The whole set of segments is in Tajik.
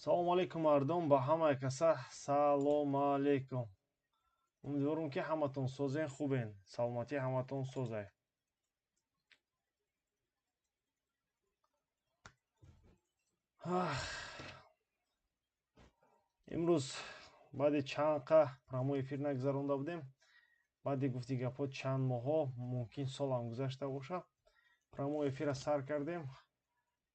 Салому алейкум, мардум, ба ҳамаи каса салому алейкум. Умедворам, ки ҳаматон созен, хубен, саломатии ҳаматон созай. Имрӯз баъди чанд қа прямой эфир нагузаронда будем, баъди гуфти гапҳо чанд моҳҳо, мумкин солам гузашта бошад, прямой эфира сар кардем.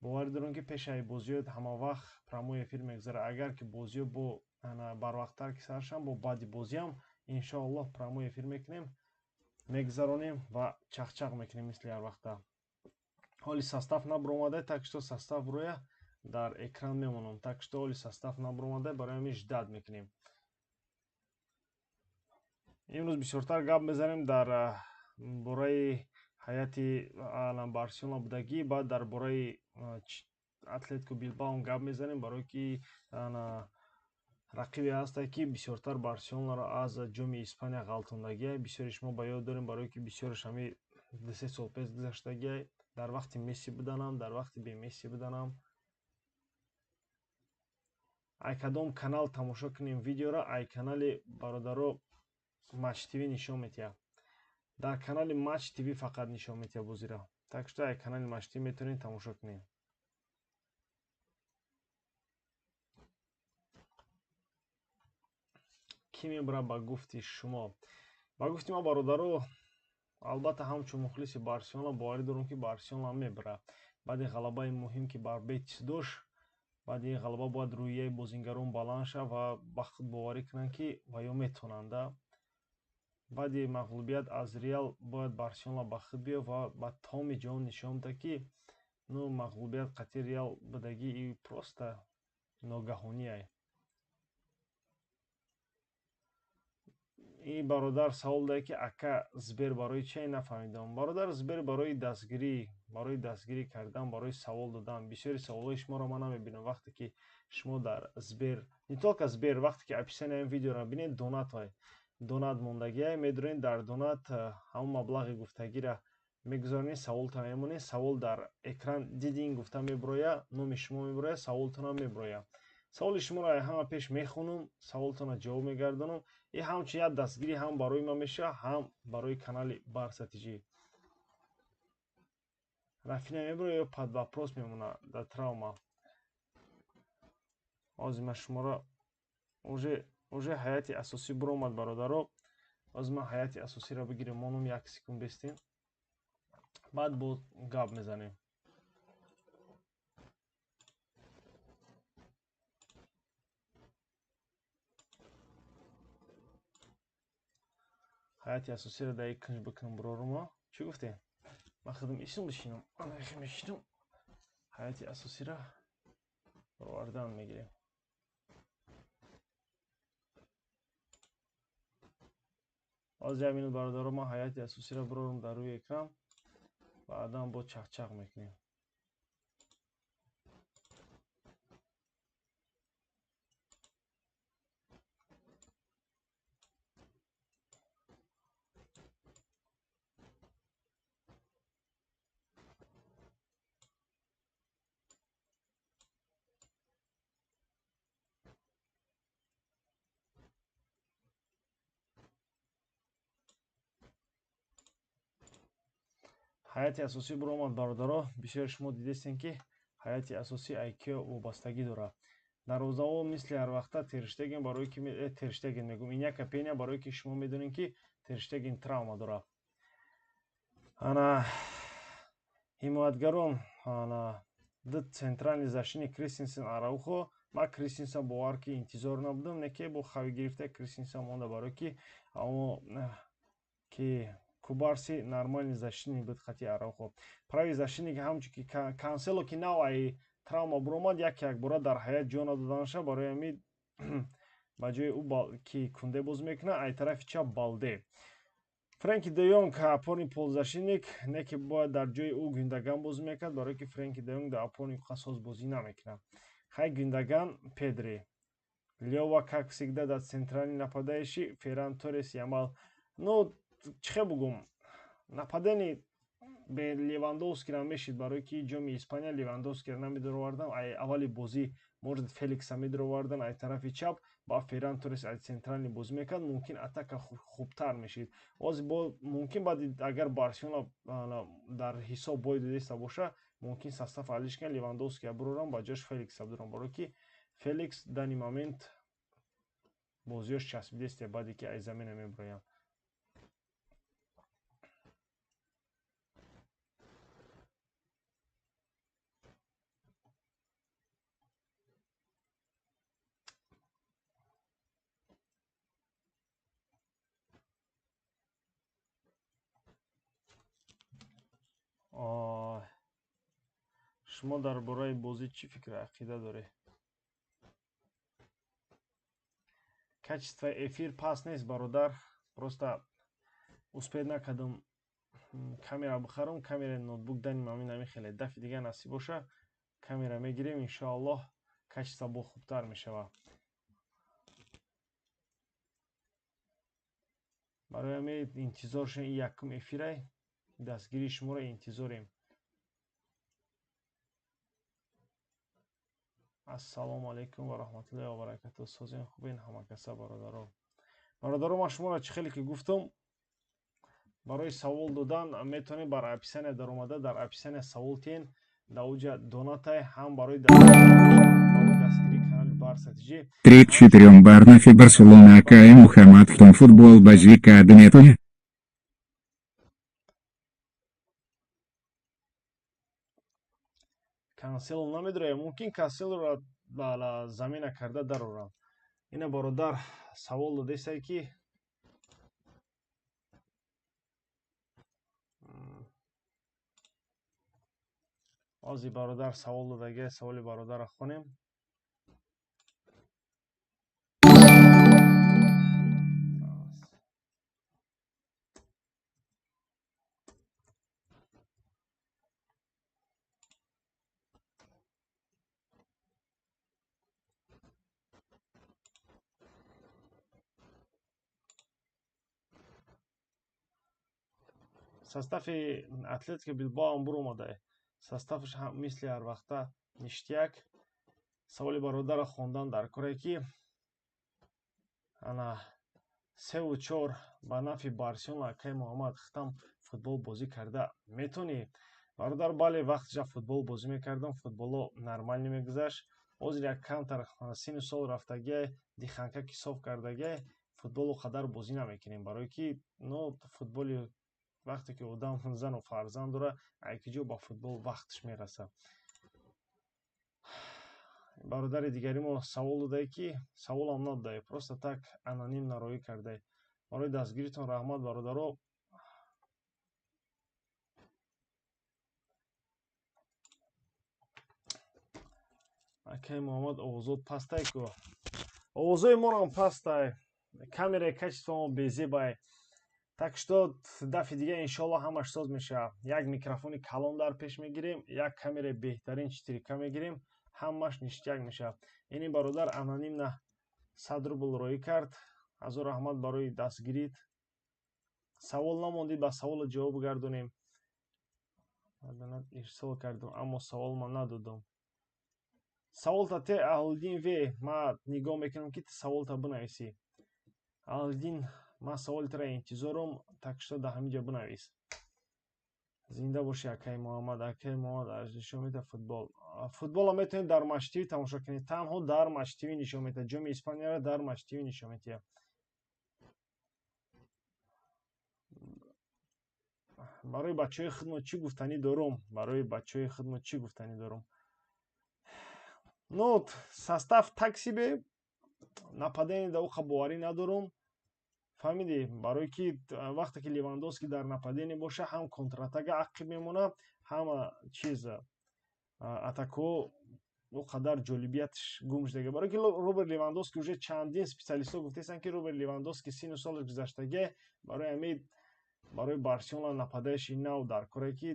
Боварӣ дорам, ки пешаи бозиё ҳама вақт прямой эфир мегузарад. Агар ки бозиё бо барвақттар ки сар шаванд, бо баъди бозиам иншоаллоҳ прямой эфир мекунем, мегузаронем ва чақчақ мекунем мисли ҳар вақта. Ҳоли состав набуромада, так что состав рӯя дар экран мемонам. Так что ҳоли состав набуромада, барои ҳамин ждать мекунем. Имрӯз бисёртар гап мезанем дар бораи ҳайати Барселона будагӣ, баъд дар бораи Атлетико Билбао гап мезанем, барое ки рақибе ҳастае, ки бисёртар Барселонаро аз ҷоми Испания ғалтондагиай. Бисёри шумо ба ёд дорем, барое ки бисёраш ҳами 2-3 сол пеш гузаштагиай, дар вақти Месси буданам, дар вақти бемесси буданам. Ай кадом канал тамошо кунем видеоро? Ай канали бародаро Матч ТВ нишон медиҳад. Дар канали Матч ТВ фақат нишон медиҳад бозиро. Так что ай канали Матч ТВ метавонед тамошо кунед. Кӣ мебарад ба гуфти шумо? Ба гуфти ма, бародаро, албатта, ҳамчун мухлиси Барселона боварӣ дорам, ки Барселона мебарад. Баъди ғалабаи муҳим, ки бар Бетис дошт, баъди ин ғалаба бояд рӯҳияи бозингарон баланд шавад ва ба худ боварӣ кунанд, ки ва ё метавонанд. Баъди мағлубият аз Реал бояд Барселона ба худ биёяд ва ба тамоми ҷаҳон нишон диҳад, ки ну мағлубият қатъи Реал будагӣ и просто ногаҳониай. Ин бародар савол додад, ки ака, Сбер барои чи? Нафаҳмидам, бародар. Сбер барои дастгирӣ, барои дастгирӣ кардан, барои савол додан. Бисёри саволҳои шуморо ман намебинам, вақте ки шумо дар Сбер, не только Сбер, вақте ки описанияи видеоро бинед, донатҳой, донат мондагиай, медуред, дар донат ҳамон маблағи гуфтагиро мегузаронед, саволтон мемонед, савол дар экран дидин гуфта мебурояд, номи шумо мебурояд, саволтонам мебурояд. Саволи шуморо ҳама пеш мехонум, саволтонро ҷавоб мегардонам. И ҳамчун як дастгирӣ ҳам барои ман мешавад, ҳам барои канали Барса ТЖ. Рафина мебурояд ё под вопрос мемонад дар травма? Ҳозир ман шуморо уже ҳайати асосӣ буромад, бародаро. Ҳозир ман ҳайати асосиро бигирем, монум, як секунд бестем, баъд боз гап мезанем. Ҳайати асосиро дар як кунҷ бикунам, бурорума. Чӣ гуфтем? Ман худам исм бишинам, анахе мешинам, ҳайати асосиро баровардан мегирем. Ҳозир як минут, бародаро, ман ҳайати асосиро бирорам дар рӯи экран, баъдан боз чақчақ мекунем. Ҳайати асосӣ буромад, бародаро. Бисёри шумо дидестем, ки ҳайати асосӣ айкиё вобастагӣ дорад. Дарвозаҳо мисли ҳарвақта Терштеген, барое ки Терштеген мегӯм, Иняка Пеня, барое ки шумо медонед, ки Терштеген травма дорад. Ана ҳимоятгарон, ана ду центральный защитник, Кристенсен, Араухо. Ман Кристенсен бовар ки интизор набудам, не ки бо хави гирифта Кристенсен монда, барое ки амо ки Кубарси нормальный защитник буд хати Араухо. Правый защитник ҳамчун ки Кансело, ки нав ай травма буромад, як якбора дар ҳаят ҷо надоданаша, барои ҳамин ба ҷои ӯ ки Кунде бозӣ мекунад, ай тарафи чап Балде. Френки де Йонг опорный полузащитник, не ки бояд дар ҷои ӯ Гюндаган бозӣ мекард, барое ки Френки де Йонг дар опорный қасос бозӣ намекунад. Хай, Гюндаган, Педри, Лева, как всегда, дар центральный нападающий, Ферран Торрес, Ямал. Ну, чӣ хел бугум, нападение бе Левандовскиро мешид, барое ки ҷоми Испания Левандовскиро намедоровардам. Ай аввали бозӣ Может, Феликса медировардан ай тарафи чап, ба Ферран Торрес ай центральный бозӣ мекард, мумкин атака хубтар мешид. Ҳозир бо мумкин баъди агар Барселона дар ҳисоб бой додеста боша, мумкин состав алиш кунад, Левандовския бурорам, ба ҷош Феликса бурам, барое ки Феликс данный момент бозиёш часпидесте, баъде ки ай замина мебуроянд. Шумо дар бораи бозӣ чӣ фикру ақида доред? Качествои эфир паст нест, бародар. Просто успеть накардам камера бихарам, камераи ноутбук данный момент намехеле. Дафъи дига насиб боша, камера мегирем, иншоаллоҳ качество бо хубтар мешавад. Барои ҳамин интизор шавед, ин якум эфирай, дастгирии шуморо интизорем. Ассалому алайкум ва раҳматуллоҳи ва баракатуҳ. Созем хубен ҳамакаса бародаро. Бародаро, ман шуморо чӣ хеле ки гуфтам, барои савол додан метавонед бар описания даромада, дар описания савол тиҳен, дар оҷа донатай ҳам барои дастгирии канали Барса ТЖ. 3-4 Барнафи Барселона Акай Мухаммад Хтон футбол базӣ карда метоне. Кансело намедрояд, мумкин Канселоро замина карда дарорам. Ина бародар савол додесай ки ози бародар савол додагия, саволи бародарро хонем. Состави Атлетико Билбао ҳам буромадае. Составаш ҳам мисли ҳар вақта ништяк. Саволи бародарро хондан дар коре ки ана 3-4 ба нафъи Барселона Акай Муҳаммад хитам футбол бозӣ карда метонӣ? Бародар, бале, вақтиша футбол бозӣ мекардам, футболо нормально мегузашт. Ҳозир як камтар сину сол рафтагиай, диханка ки соф кардагиай, футболо қадар бозӣ намекунем, барое ки но футболи вақте ки одам зану фарзанд дорад, айкиҷо ба футбол вақташ мерасад. Бародари дигари мо савол додае ки саволам надодае, просто так анонимно роӣ кардае. Барои дастгиритон раҳмат, бародаро. Акай Муҳаммад, овозот пастай ку? Овозои морам пастай, камераи качествомо безебай. Так что дафъи дига иншоаллоҳ ҳамаш соз мешавад. Як микрофони калон дар пеш мегирем, як камераи беҳтарин 4К мегирем, ҳамаш ништяк мешавад. Ини бародар анонимно 100 рубл роӣ кард. Ҳазор раҳмат барои дастгирит. Савол намондид, ба саволо ҷавоб гардонем. Ирсол кардам, аммо савол ман надодам. Саволта те Аҳлиддин В, ман нигоҳ мекунам ки ту саволта бинависӣ. Аҳлиддин, ман саволи туро интизорам, так что дар ҳамин ҷо бинавис. Зинда бошӣ, акай Муҳаммад. Акай Муҳаммад аз нишон медиҳад футбол. Футболро метавонед дар Матч ТВ тамошо кунед. Танҳо дар Матч ТВ нишон медиҳад. Ҷоми Испанияро дар Матч ТВ нишон медиҳад. Барои бачаҳои худмо чӣ гуфтанӣ дорум? Барои бачаҳои худмо чӣ гуфтанӣ дорум? Ну, состав так себе, нападение да уқа боварӣ надорум. Фаҳмидӣ? Барои ки вақте ки Левандовский дар нападение боша, ҳам контратака ақиб мемонад, ҳама чиз атако о қадар ҷолибиятш гум шудага. Барои ки Роберт Левандовский уже чандин специалистҳо гуфтаистанд, ки Роберт Левандовский сину солаш гузаштагӣ, барои ҳамин барои Барселона нападающий нав дар коре ки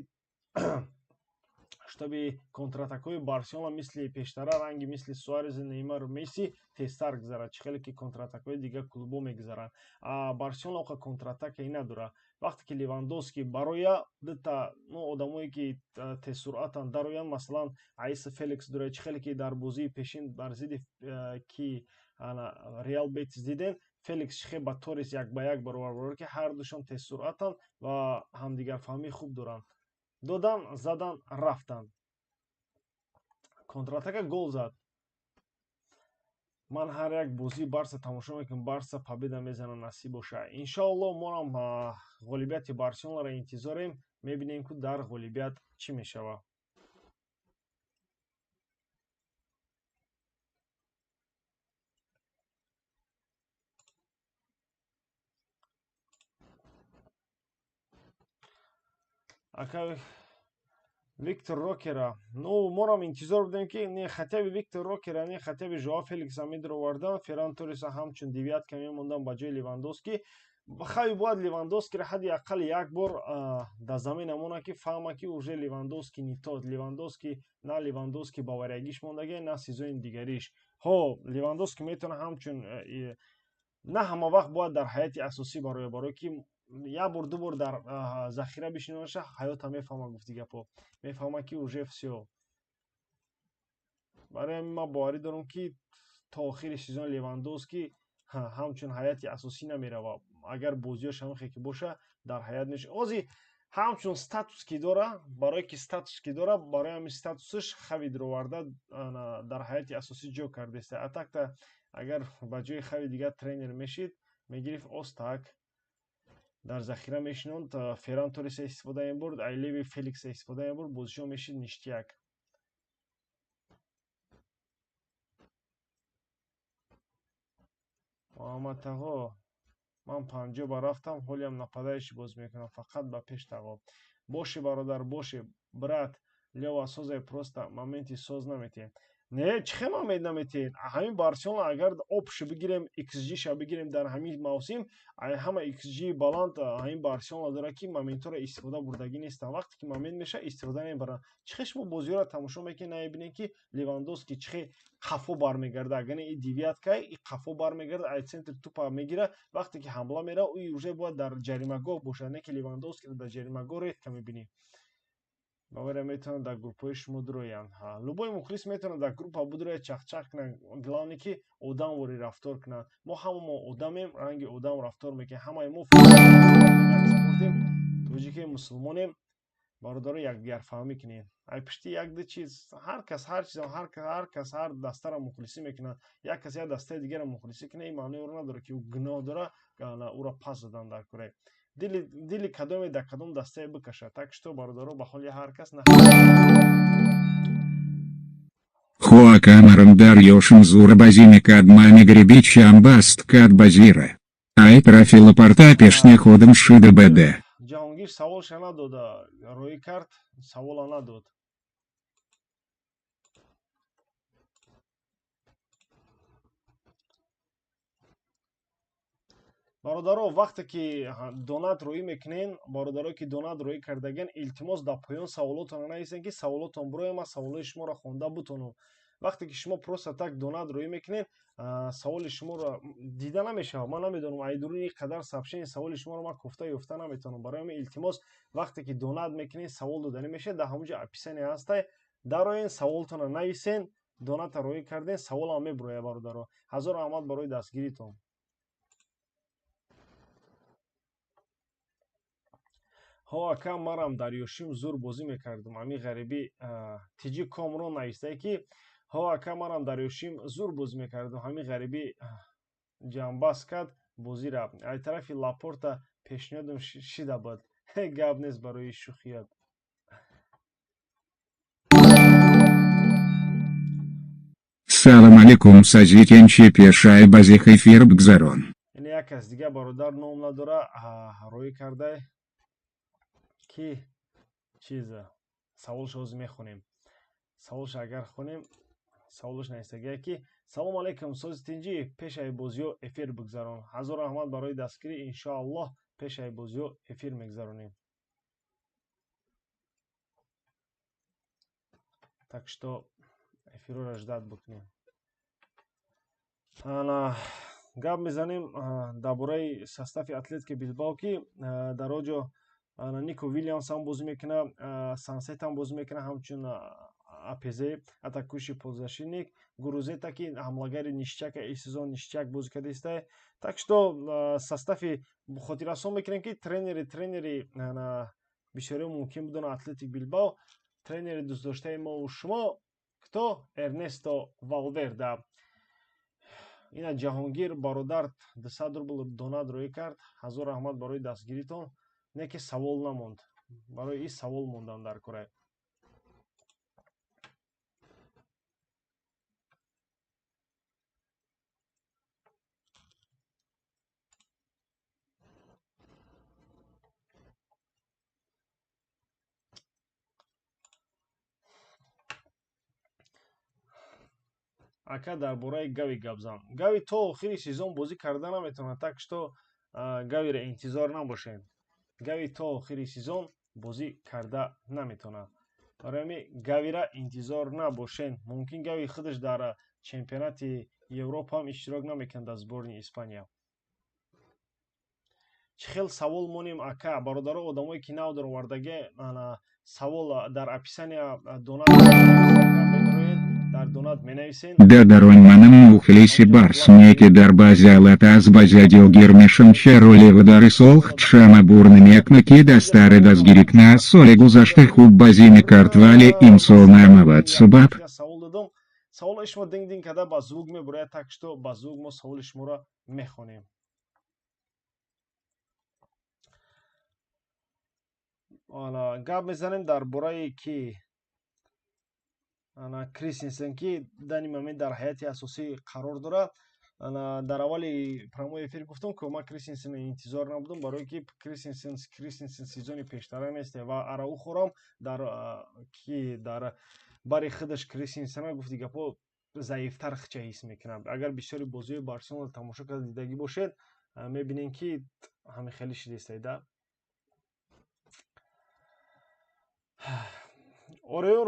Чтобы контратакҳои Барселона мисли пештара, ранги мисли Суарез, Неймар, Месси тезтар гузарад, чӣ хеле ки контратакҳои дигар клубҳо мегузаранд. Барселона оқа контратакае надорад. Вақте ки Левандовски бароя, дута, ну, одамое ки тезсуръатанд дароянд, масалан Аиса Феликс дорад, чӣ хеле ки дар бозии пешин бар зидди ки Реал Бетис дидем, Феликс чихе ба Торрес як ба як баробар барор, ки ҳардушон тезсуръатанд ва ҳамдигарфаҳмии хуб доранд. Додан, задан, рафтанд. Контратака гол зад. Ман ҳар як бозии Барса тамошо мекунам, Барса победа мезанад, насиб боша. Иншоаллоҳ, моам ғолибияти Барселонаро интизорем, мебинем, ку дар ғолибият чӣ мешавад. Ака Виктор Рокера, ну, морам интизор будем, ки не хотя бы Виктор Рокера, не хотя бы Жоа Феликса медаровардан, Ферран Торреса ҳамчун девятка мемондан ба ҷои Левандовски. Хави бояд Левандовскиро ҳадди ақал як бор дар замин амона, ки фаҳма, ки уже Левандовски не тот Левандовски, на Левандовски бавариягиш мондагӣ, на сезони дигариш. Ҳо, Левандовски метавона ҳамчун, на ҳама вақт бояд дар ҳайати асосӣ бароя, барое ки як бор, ду бор дар захира бишинонаша, ҳаёта мефаҳма, гуфти гапо, мефаҳма, ки уже всё. Барои ҳамин ман боварӣ дорам, ки то охири сезон Левандовски ҳамчун ҳайати асосӣ намерава. Агар бозиёш ҳамихе ки боша, дар ҳаят меш ози ҳамчун статус ки дора, барое ки статус ки дора, барои ҳамин статусаш Хави дуроварда дар ҳайати асосӣ ҷо кардеста. А так-то агар ба ҷои Хави дигар тренер мешид, мегирифт, остак дар захира мешинонд, Ферран Торреса истифода мебурд, ай леви Феликса истифода мебурд, бозишон мешид ништяк. Муҳаммад тағо, ман 50 ба рафтам, ҳолиам нападающий бозӣ мекунам, фақат ба пеш. Тағо, боши, бародар, боши. Брат, Лева созай, просто моменти соз наметиҳем. Не, чӣ хел момент наметиҳед? Ҳамин Барселона агар общий бигирем, xg-ша бигирем, дар ҳамин мавсим ҳама xg баланд ҳамин Барселона дорад, ки моментҳоро истифода бурдагӣ нестанд. Вақте ки момент мешавад, истифода мебаранд. Чӣ хел шумо бозиҳоро тамошо мекунед, намебинед, ки Левандовски чӣ хел қафо бармегардад? Агар и девятка, и қафо бармегардад, ай центр тупа мегирад, вақте ки ҳамла меравад, ӯ уже бояд дар ҷаримагоҳ бошад, не ки Левандовскиро дар ҷаримагоҳ редко мебинӣ. Бавария метавонад дар группаҳои шумо дуроянд. Любой мухлис метавонад дар группа будурояд, чахчах кунад, главное, ки одамворӣ рафтор кунад. Мо ҳама мо одамем, ранги одам рафтор мекунем. Ҳамаи мо спортем, тоҷикем, мусулмонем, бародаро, якдигарфаҳмӣ кунем. Ай пишти як ду чиз ҳар кас ҳар чиз, ҳар кас ҳар дастаро мухлисӣ мекунад. Як кас як дастаи дигарро мухлисӣ кунад, ин маънои ӯро надорад, ки ӯ гуноҳ дорад, ӯро пас задан дар кӯра. Дили кадоме дар кадом дастае бикашад. Так что, бародаро, ба ҳоли ҳар кас на. Ҳо, ака, марам дар ёшим зур бозӣ мекад, мами грибич амбаст кад базира. Ай тарафи Лапорта пешниходам шида бд. Ҷаҳонгир саволша надода, роӣ кард, савола надод. Бародаро, вақте ки донат роӣ мекунен, бародарое ки донат роӣ кардагиан, илтимос, дар поён саволотонро нависен, ки саволотон бироя, ман саволои шуморо хонда бутонам. Вақте ки шумо просто так донат роӣ мекунед, саволи шуморо дида намешавад. Ман намедонам, айдуруни қадар сообщение саволи шуморо ман кофта ёфта наметавонам. Барои ҳамин илтимос, вақте ки донат мекунед, савол доданӣ мешавад, дар ҳамон ҷо описание ҳастай, дароен, саволтонро нависен. Доната роӣ карден, саволам мебурояд. Бародаро, ҳазор раҳмат барои дастгиритон. Ҳо, ака, марам дар ёшим зур бозӣ мекардам. Ами ғарибӣ тиҷи комрон навистае, ки ҳо, ака, марам дар ёшим зур бозӣ мекардам, ҳамин ғарибӣ ҷамъбаст кард бозира. Ай тарафи Лапорта пешниҳодам шида буд. Гап нест барои шӯхият. Салам алейкум, сози тинҷӣ, пешай бозих эфир бгзарон. Яъне як кас дига, бародар, ном надора, роӣ кардай, ки чиза саволшо ҳозир мехонем. Саволшо агар хонем, саволаш навистагия, ки салому алайкум, сози тинҷӣ, пешаи бозиҳо эфир бигзарон. Ҳазор раҳмат барои дастгирӣ, иншоаллоҳ, пешаи бозиҳо эфир мегзаронем. Так что эфирро ждать бикунем. Ана гап мезанем дар бораи состави Атлетико Билбао, ки дар оҷо Нико Вилямс ҳам бозӣ мекунад, Сансет ҳам бозӣ мекунад, ҳамчун АПЗ, атакующий полузащитник, Гурузета, ки ҳамлагари ништяка, ин сезон ништяк бозӣ кардааст. Так что состави хотиррасон мекунем, ки тренери бисёриҳо мумкин буданд Атлетик Билбао, тренери дӯстдоштаи мо шумо кто? Эрнесто Валверда. Ина Ҷаҳонгир бародар 200 рубл донат рӯй кард. Ҳазор раҳмат барои дастгиритон. Не ки савол намонд. Барои ин савол мондан дар кора. Ака, дар бораи Гави гап зан. Гави то охири сезон бозӣ карда наметавонад, так что Гавиро интизор набошед. Гави то охири сезон бозӣ карда наметавонад. Барои ҳамин Гавира интизор набошед. Мумкин Гави худаш дар чемпионати Европа ҳам иштирок намекунад дар сборни Испания. Чӣ хел савол монем, ака? Бародаро, одамое ки нав даровардаге, савол дар описания донат дар донат менависен. Дадаронь манам мухлиси Барс неки дар баъзе ҳолат аз базя дилгир мешам, чаро Лева солх чама бурны мекна, ки дастаре дастгирӣ кна, соли гузашта хуб базӣ мекард, вале имсол наамавад, сабаб? Савол додам. Саволи шумо динг динг карда ба звук мебурояд, так что ба звук мо саволи шуморо мехонем. Гап мезанем дар бораи ки ана Кристенсен, ки данный момент дар ҳайати асосӣ қарор дорад. Ана дар аввали прямой эфир гуфтам, ки ман Кристенсена интизор набудам, барое ки Кристенсен сезони пештара нест ва Араухорам дар ки дар бари худаш Кристенсена гуфти гапо заифтар хича ҳис мекунад. Агар бисёри бозиҳои Барселона тамошо карда дидагӣ бошед, мебинем, ки ҳамин хеле шидестайда. Орео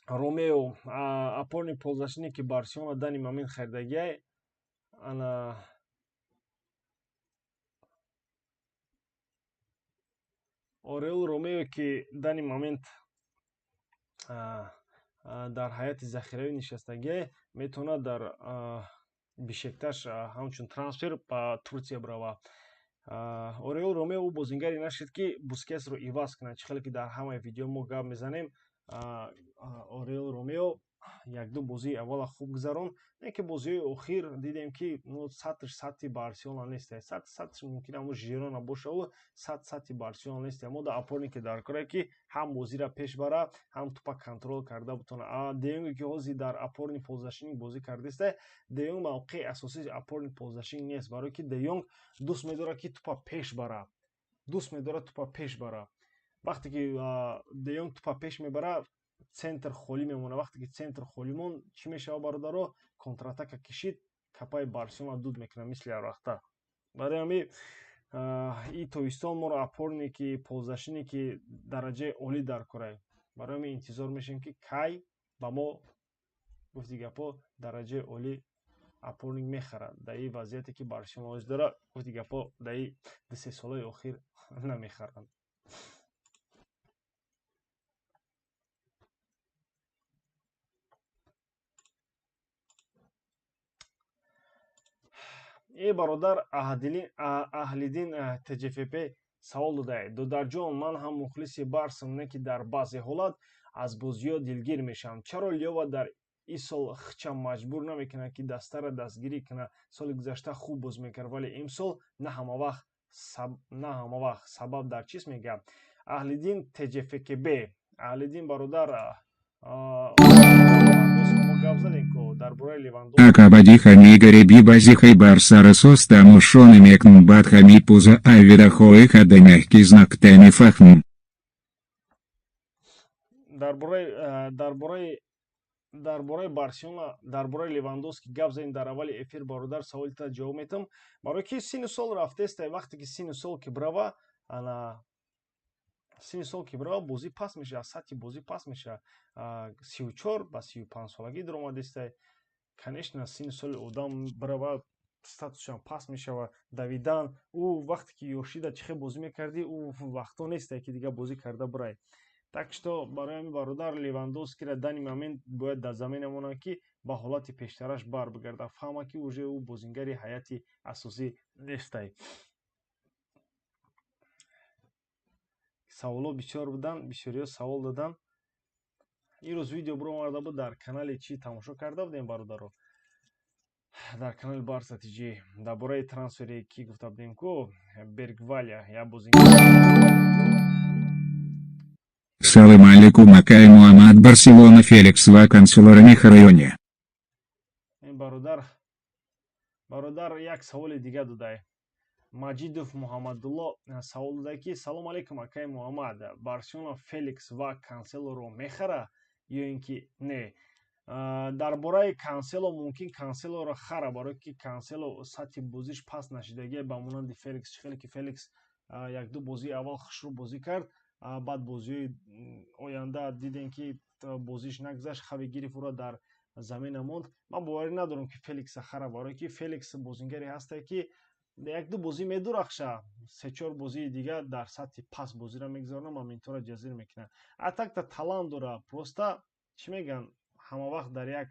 Ромео, опорный полузащитник, ки Барселона данный момент харидагиай, ана Ореол Ромео, ки данный момент дар ҳайати захиравӣ нишастагиай, метавонад дар Бешикташ ҳамчун трансфер ба Турсия бирава. Ореол Ромео ӯ бозингаре нашид, ки Бускетсро иваз кунад. Чӣ хеле ки дар ҳамаи видео мо гап мезанем, Ореол Ромео якду бозии аввала хуб гузаронд, не ки бозиҳои охир дидем, ки сатҳш сатҳи Барселона нест. Сатҳш мумкин ҳамо Жирона бошаву сатҳи Барселона нест. Мо дар опорнике дар коре, ки ҳам бозиро пеш бара, ҳам тупа контрол карда бутона. Де Йонге, ки ҳозир дар опорный полузащитник бозӣ кардааст, Де Йонг мавқеи асосии опорный полузащитник нест, барое ки Де Йонг дӯст медорад, ки тупа пеш бара, дӯст медорад тупа пеш бара. Вақте ки Де Йонг тупа пеш мебара, центр холӣ мемонад. Вақте ки центр холӣ монд, чӣ мешавад, бародаро? Контратака кишид, капаи Барселона дуд мекунад, мисли ҳарвақта. Барои ҳамин и тобистон моро опорники полузащитники дараҷаи олӣ дар корай. Барои ҳамин интизор мешавем, ки кай ба мо, гуфти гапо, дараҷаи олӣ опорник мехарад. Дар ин вазъияте, ки Барселона ҳозир дорад, гуфти гапо, дар ин 2-3 солаи охир намехаранд. Э бародар Аҳлиддин ТҷФП савол додае: додарҷон, ман ҳам мухлиси Барсам, не ки дар баъзе ҳолат аз бозиҳо дилгир мешавам. Чаро Лёва дар ин сол хича маҷбур намекунад, ки дастаро дастгирӣ кунад? Соли гузашта хуб боз мекард, вале имсол на ҳама вақт. Сабаб дар чист, мегӯяд Аҳлиддин ТҷФКБ. Аҳлиддин бародар, мо гап задем ку дар бораи Левандовски. Акабади хами гариби базихай барсара состамушоны мекн бадхами пуза авидахои хада мягкий знак теми фахм. Дар бораи Барселона, дар бораи Левандовски гап задем дар аввали эфир, бародар, саволита ҷавоб метам. Барои ки сину сол рафтеста. Вақте ки сину сол ки брава, ана Синни сол ки бирава, бозӣ паст мешавад, сатҳи бозӣ паст мешавад. 34 ба 35 солагӣ дуромадистай. Конечно, синни соли одам бирава, статусшам паст мешавад. Давидан, ӯ вақте ки ёшида чӣ хел бозӣ мекардӣ, ӯ вақтҳо нестай, ки дигар бозӣ карда бирай. Так что барои ҳамин, бародар, Левандовскиро данный момент бояд дар замина монанд, ки ба ҳолати пештараш бар бигардад, фаҳма, ки уже ӯ бозингари ҳайати асосӣ нестай. Саволҳо бисёр буданд, бисёриҳо савол доданд. Имрӯз видео биромада буд дар канали, чӣ тамошо карда будем, бародаро, дар канали Барса ТЖ, дар бораи трансфере ки гуфта будем ку Бергвалия як бозингар. Салам алейкум, акай Муаммад, Барселона Феликс ва Канселора районе. Ин бародар як саволи дига додай. Маҷидов Муҳаммадулло савол дода, ки салом алейкум, акай Муҳаммад, Барселона Феликс ва Канселоро мехара ё ин ки не? Дар бораи Кансело, мумкин Канселоро хара, барое ки Кансело сатҳи бозиш паст нашидагия ба монанди Феликс. Чӣ хеле ки Феликс якду бозии аввал хушрӯ бозӣ кард, баъд бозиҳои оянда дидем, ки бозиш нагузашт, Хави гирифт ӯро, дар замина монд. Ман боварӣ надорам, ки Феликса хара, барое ки Феликс бозингаре ҳасте, ки якду бозӣ медурахша, се-чор бозии дигар дар сатҳи паст бозиро мегузаронад, моментҳоро ҷазир мекунад. А так-то талант дора, просто чӣ мегӯянд, ҳама вақт дар як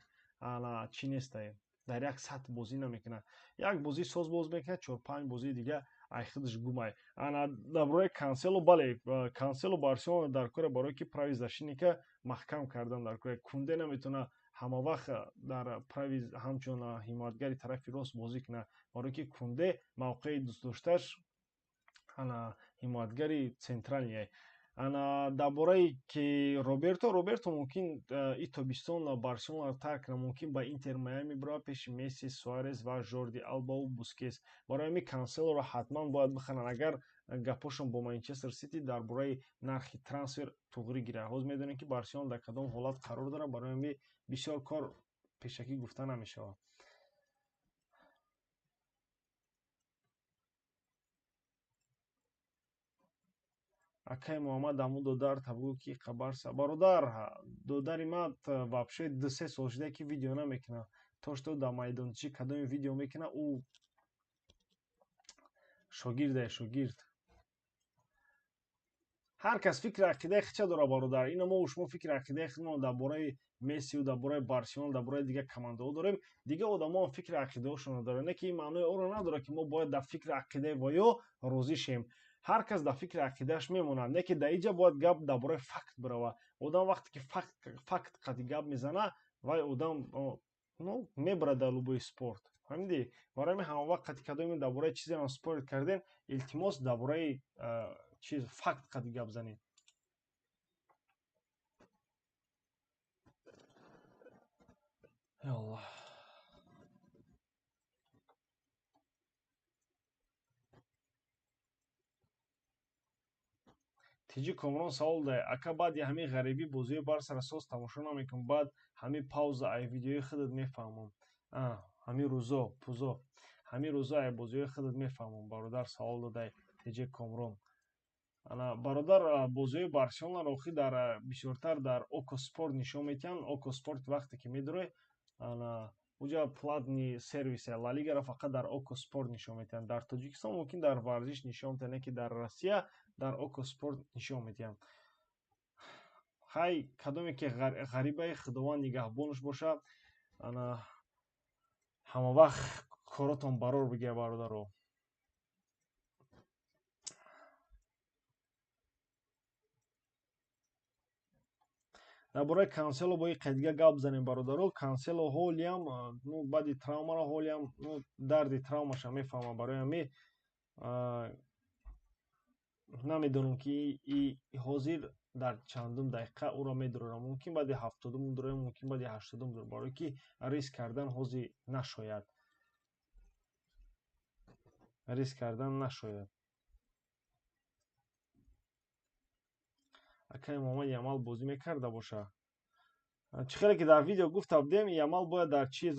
чӣ нестай, дар як сатҳ бозӣ намекунад. Як бозӣ соз боз мекунад, чор-панҷ бозии дигар ай худаш гумай. Ана дар бораи Кансело, бале, Кансело Барселона дар кора, барое ки правый защитника маҳкам кардан дар кора. Кунде наметавонад ҳама вақт дар правый ҳамчун ҳимоятгари тарафи рост бозӣ кунад, барое ки Кунде мавқеи дӯстдоштааш ана ҳимоятгари центральный. Ана дар бораи ки Роберто мумкин и тобистон Барселонаро тарк кунад, мумкин ба Интер Майами бирава пеши Месси, Суарес ва Жорди Албау, Бускес. Барои ҳамин Канселоро ҳатман бояд бихаранд, агар гапҳошон бо Манчестер Сити дар бораи нархи трансфер туғрӣ гирад. Ҳозир медонем, ки Барселона дар кадом ҳолат қарор дорад, барои ҳамин бисёр кор пешакӣ гуфта намешавад. Акай Муҳаммад, аму додарта бугӯ, ки қабарса. Бародар, додари ман вообще 2-3 сол шуда, ки видео намекунад. То что дар майдончӣ кадоме видео мекунад, ӯ шогирде, шогирд. Ҳар кас фикри ақидаи худша дорад, бародар. Ина мо шумо фикри ақидаи худмон дар бораи Мессиу, дар бораи Барселона, дар бораи дигар командаҳо дорем. Дигар одамоам фикри ақидаҳошонро доранд, не ки ин маънои онро надорад, ки мо бояд дар фикри ақидаи ваё розӣ шем. Ҳар кас дар фикри ақидааш мемонад, не ки дар инҷа бояд гап дар бораи факт бирава. Одам вақте ки факт қади гап мезана, вай одам, ну, мебарад дар любой спорт, фаҳмидӣ? Барои ҳамин ҳама вақт қади кадоме дар бораи чизеам спорить кардем, илтимос, дар бораи чиз факт қади гап занед. Аллоҳ. Тиҷи Комрон савол дае: ака, баъди ҳамин ғарибӣ бозиҳои Барсаро соз тамошо намекунам, баъд ҳамин пауза ай видеои худат мефаҳмам. Ҳамин рӯзо пузо, ҳамин рӯзо ай бозиҳои худат мефаҳмам, бародар, савол додай Тиҷи Комрон. Ана, бародар, бозиҳои Барселонаро охир дар бисёртар дар Око Спорт нишон медиҳанд. Око Спорт вақте ки медурӣ, ана уҷа платный сервисе. Ла Лигаро фақат дар Око Спорт нишон медиҳанд. Дар Тоҷикистон мумкин дар Варзиш нишон медиҳанд, не ки дар Россия дар Око Спорт нишон медиҳанд. Хай, кадоме ки ғарибае, Худованд нигаҳбонаш бошад. Ана ҳама вақт коротон барор бигирад, бародаро. Дар бораи Кансело бо қайдига гап занем, бародаро. Кансело ҳолиам, ну, баъди травмаро ҳолиам, ну, дарди травмаша мефаҳмам. Барои ҳамин намедонам, ки и ҳозир дар чандум дақиқа ӯро медурорам. Мумкин баъди 70-ум дуроям, мумкин баъди 80-ум дур, барое ки риск кардан ҳозир нашояд, риск кардан нашояд. Акай Муҳаммад, Ямал бозӣ мекарда боша? Чӣ хеле ки дар видео гуфта будем, Ямал бояд дар чиз,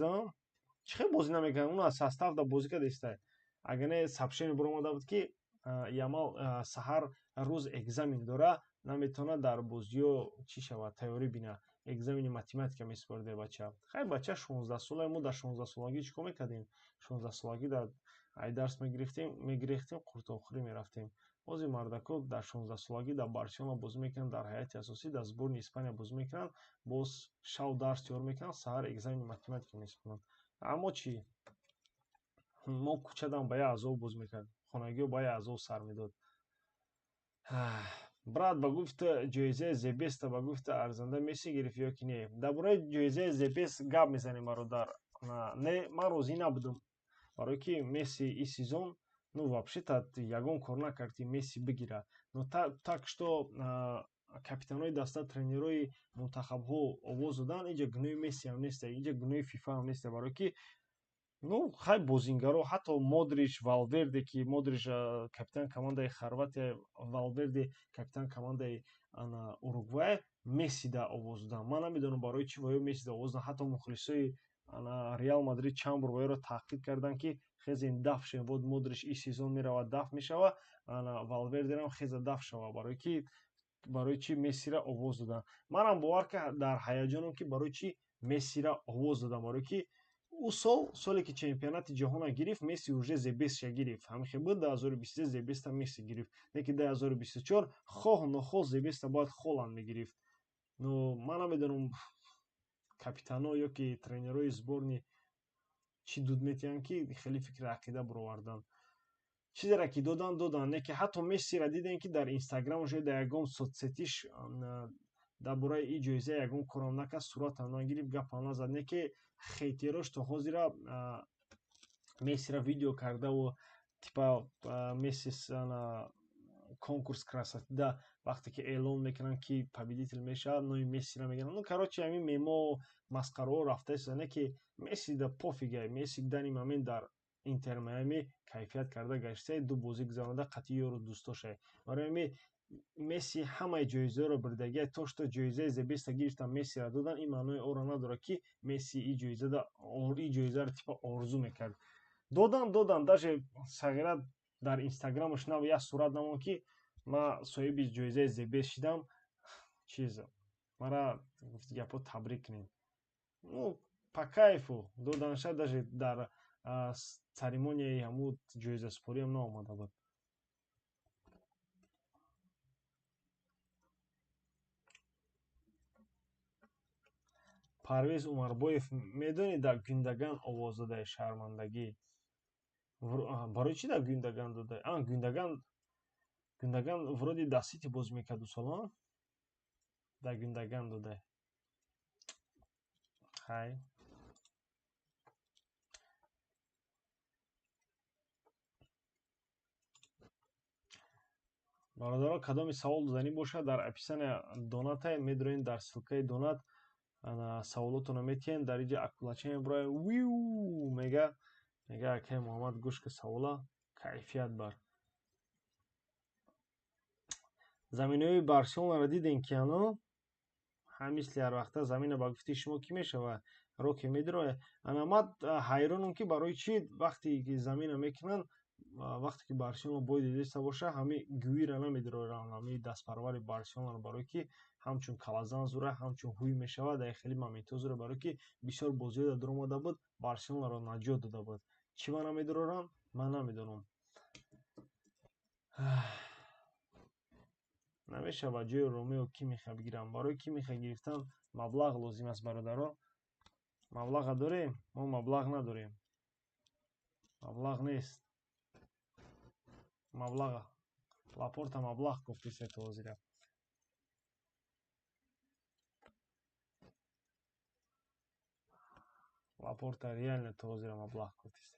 чӣ хел бозӣ намекард? Уна состав да бозӣ карда истай, агар не сообщение биромада буд, ки Ямал саҳар рӯз экзамен дора, наметавонад дар бозиҳо чӣ шавад, тайёрӣ бина. Экзамени математика месупорида бача. Хай бача 16 сола, мо дар 16 солагӣ чӣ кор мекардем? 16 солагӣ дар ай дарс мегирифтем, мегирехтем, қуртобхӯрӣ мерафтем. Ҳозир мардако дар 16 солагӣ дар Барселона бозӣ мекунанд, дар ҳайати асосӣ, дар сборни Испания бозӣ мекунанд, боз шав дарс тайёр мекунанд, саҳар экзамени математика месупоранд. Аммо чӣ? Мо кӯчадан ба як азоб бозӣ мекардем, хонагиҳо ба як азоб сар медод. Брат, ба гуфта ҷоизаи The Best ба гуфта арзанда Месси гирифт ё ки не? Дар бораи ҷоизаи The Best гап мезанем, бародар. Не, ман розӣ набудам. Барое ки Месси ин сезон, ну вообще-то ягон кор накард ки Месси бигира. Но так что капитанои даста, тренерои мунтахабҳо овоз доданд, инҷа гуноҳи Месси ҳам нест, инҷа гуноҳи ФИФА ҳам нест, барое ки ну хай бозингаро, ҳатто Модрич, Валверде, ки Модрич капитан командаи Хорватия, Валверде капитан командаи Уругвай, Мессида овоз доданд. Ман намедонам барои чӣ ваё Мессида овоз доданд. Ҳатто мухлисои Реал Мадрид чанд бор ваёро таҳқиқ карданд, ки хезен даф шавем, вот Модрич ин сезон меравад, даф мешавад, Валвердерам хеза даф шавад, барои ки барои чӣ Мессира овоз доданд. Манам бовар ки дар ҳаяҷонам, ки барои чӣ Мессира овоз додам, барои ки ӯ сол, соле ки чемпионати ҷаҳона гирифт, Месси уже The Best-ша гирифт. Ҳамин хел буд, 2023 The Best-а Месси гирифт. Лекин 2024 хоҳ нохоҳ The Best-а бояд Холанд мегирифт. Ну ман намедонам капитано ё ки тренерои сборни чӣ дуд метиҳанд, ки хеле фикри ақида бароварданд. Чизеро ки доданд, доданд. Не ки ҳатто Мессиро дидем, ки дар Инстаграмаш ё дар ягон соцсетиш дар бораи ин ҷоиза ягон корам накард, суратам нагирифт, гапам назад. Не ки хейтерош то ҳозира Мессиро видео кардаву типа Месси конкурс красоты вақте ки эълон мекунанд, ки победитель мешавад, номи Мессиро мегиранд. Ну короче, ҳамин мемо масхараҳо рафтааст, не ки Месси да пофиг ай. Месси данный момент дар Интер Майами кайфият карда гаштае, ду бозӣ гузаронида қатъи ёру дӯстошае. Барои ҳамин Месси ҳамаи ҷоизаҳоро бурдагиай. То что ҷоизаи The Best-а гирифтан, Мессиро додан, ин маънои онро надорад, ки Месси ин ҷоизаро типа орзу мекард. Додан, додан, даже сағира дар Инстаграмаш нав як сурат намонд, ки ман соҳиби ҷоизаи The Best шидам, чиз мара гуфти гапҳо табрик кунед. Ну по кайфу доданша, даже дар церемонияи ҳамун ҷоизасупориам наомада буд. Парвиз Умарбоев, медонӣ дар Гюндаган овоз додаи, шармандагӣ. Барои чӣ дар Гюндаган додаи? Гюндаган, Гюндаган вроде дар Сити бозӣ мекард усоло, дар Гюндаган додай. Хай. Бародаро, кадоми савол доданӣ бошад, дар описания донатай медроен, дар ссылкаи донат саволотонро метиҳен. Дар инҷа акулача мебурояд, виу мега, мега акай Муҳаммад, гӯш ки савола кайфият бар. Заминаҳои Барселонаро дидем ки ано ҳам мисли ҳар вақта замина ба гуфтаи шумо кӣ мешавад? Роке медирояд. Ана ман ҳайронам, ки барои чӣ вақте ки замина мекунанд, вақте ки Барселона бой дидиста боша, ҳамин гӯиро намедироянд, ҳамин дастпарвари Барселонаро, барое ки ҳамчун калазан зура, ҳамчун ҳуй мешавад, дар хеле моментҳо зура, барое ки бисёр бозиҳо дар дуромада буд, Барселонаро наҷот дода буд. Чӣ ма намедирорам, ман намедонам. Намешавад ҷои Ромео Кимиха бигирам. Барои Кимиха гирифтан маблағ лозим аст, бародаро. Маблаға дорем? Мо маблағ надорем. Маблағ нест. Маблаға. Лапорта маблағ гуфтисе то ҳозира. Лапорта реально то ҳозира маблағ гуфтисе.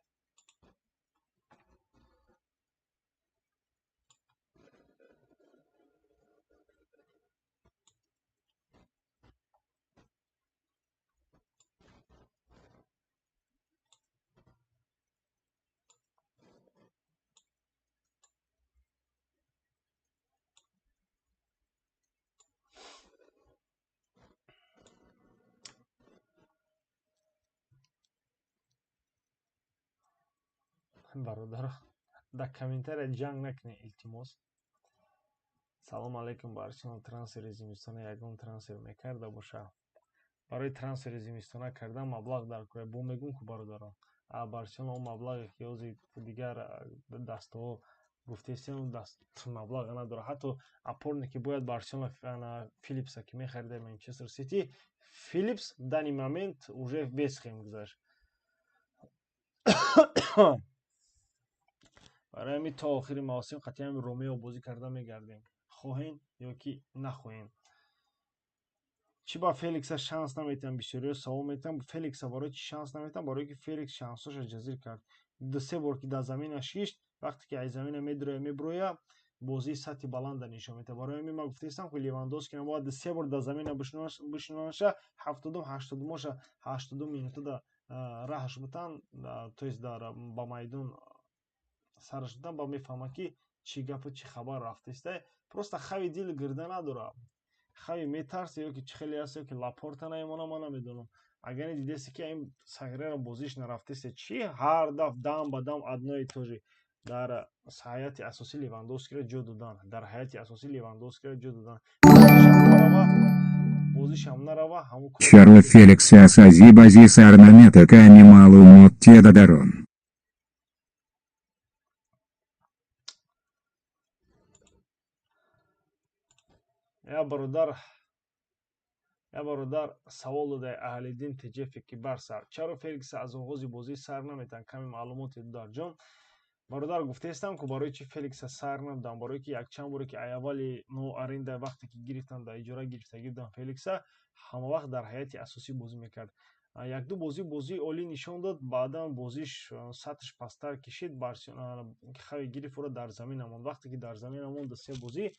Бародаро, Дар комментария ҷанг накунед, илтимос. Салом алейкум. Барселона трансфери зимистона ягон трансфер мекарда боша? Барои трансфери зимистона кардан маблағ дар кор. Бо мегӯм ку, бародарон, Барселона он маблағе ки ҳозир дигар дастаҳо гуфтесем, даст маблаға надорад. Ҳатто опорник ки бояд Барселона Филипса ки мехарида Манчестер Сити, Филипс в данный момент уже Вестхэм гузашт. Барои ҳамин то охири мавсим қатъиян Ромео бозӣ карда мегардем, хоҳем ё ки нахоҳем. Чӣ ба Феликса шанс наметиҳам? Бисёриҳо савол метиҳам, Феликса барои чӣ шанс наметиҳам? Барое ки Феликс шансҳоша ҷазир кард. Ду-се бор ки дар замина шишт, вақте ки аз замина медроя, меброя, бозии сатҳи баланда нишон медиҳад. Барои ҳамин ман гуфтаистам, ки Левандовски бояд се бор дар замина бишинонаша, 70-ум, 80-умоша, 80-ум минутада раҳаш бутан, то есть дар ба майдон сараш бутан, ба мефаҳмад, ки чӣ гапу чӣ хабар рафтаиста. Просто Хави дил гирда надорад. Хави метарсе ё ки чӣ хеле аст, ё ки Лапорта наемона, ман намедонам. Агар не дидеси, ки ин сағираро бозиш нарафтаиста, чӣ ҳар даф дам ба дам одно и то же дар ҳайати асосӣ Левандовскиро ҷо додан, дар ҳайати асосӣ Левандовскиро ҷо додан, бозишам нарава ҳамун. Чаро Феликса асази бази сарнамета ками маълумот тедадарон. Я бародар савол додаи, Аҳлиддин Теҷефе, ки Барса чаро Феликса аз оғози бозӣ сар наметан, каме маълумоте дарҷон. Бародар, гуфтаистам ку, барои чи Феликса сар надодам? Барое ки якчанд боре ки аввали но аренда, вақте ки гирифтан, дар иҷора гирифтагӣ будам Феликса, ҳама вақт дар ҳайати асосӣ бозӣ мекард. Якду бозӣ бозии олӣ нишон дод, баъдан бозиш сатҳш пасттар кишид. Хави гирифт, ӯро дар замин амонд. Вақте ки дар замин амонд се бозӣ,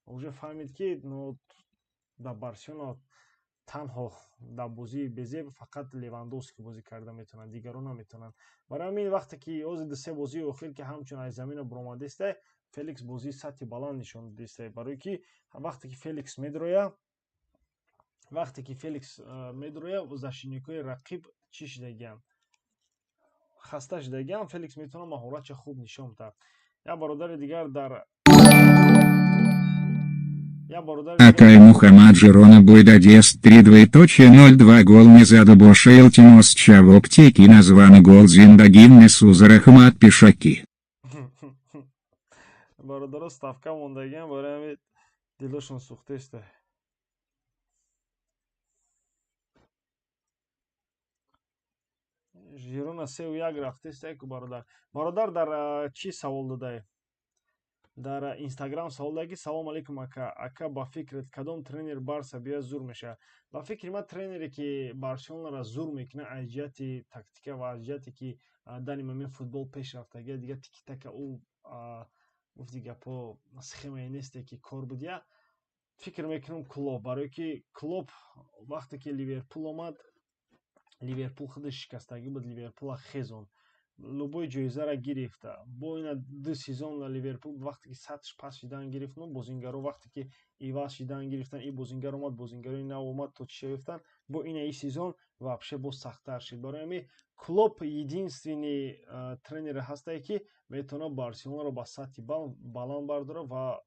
уже фаҳмид, ки дар Барселона танҳо дар бозии безеб фақат Левандовски бозӣ карда метавонад, дигарон наметавонанд. Барои ҳамин вақте ки ҳозир ду-се бозии охир ки ҳамчун аз замина буромадаиста, Феликс бозии сатҳи баланд нишон додааста. Барое ки вақте ки Феликс медроя, вақте ки Феликс медроя, защитникҳои рақиб чӣ шидагианд? Хаста шидагианд. Феликс метавонад маҳоратша хуб нишон диҳад. Як бародари дигар дар Акай Мухаммад, Жирона бой дадест 3 двоеточие 0-2 гол мезада боша, илтимос ҷавоб те, ки названы гол зиндагим месуза, раҳмат пешакӣ. Бародаро ставка мондагиам, барои ҳамин дилошон сӯхтеста. Жирона 3-1 рафтеста ку. Бародар дар чӣ савол додае? Дар Инстаграм савол додае, ки салом алейкум, ака. Ака, ба фикрат, кадом тренер Барса биёяд, зур мешавад? Ба фикри ман, тренере ки Барселонара зур мекунад аз ҷиҳати тактика ва аз ҷиҳате ки данный момент футбол пеш рафтагия, дигар тики-така, ӯ гуфти гапҳо, схемае несте ки кор будия, фикр мекунам, Клоп. Барое ки Клоп вақте ки Ливерпул омад, Ливерпул худаш шикастагӣ буд, Ливерпула хезонд, любой ҷоизаро гирифт. Бо ина ду сезон Ливерпул вақте ки сатҳш паст шидан гирифт, ну бозингаро вақте ки иваз шидан гирифтан, и бозингар омад, бозингарои нав омад, то чиша ёфтан, бо ина и сезон вообще боз сахттар шид. Барои ҳамин Клоп единственный тренере ҳастае, ки метавонад Барселонаро ба сатҳи баланд бардорад ва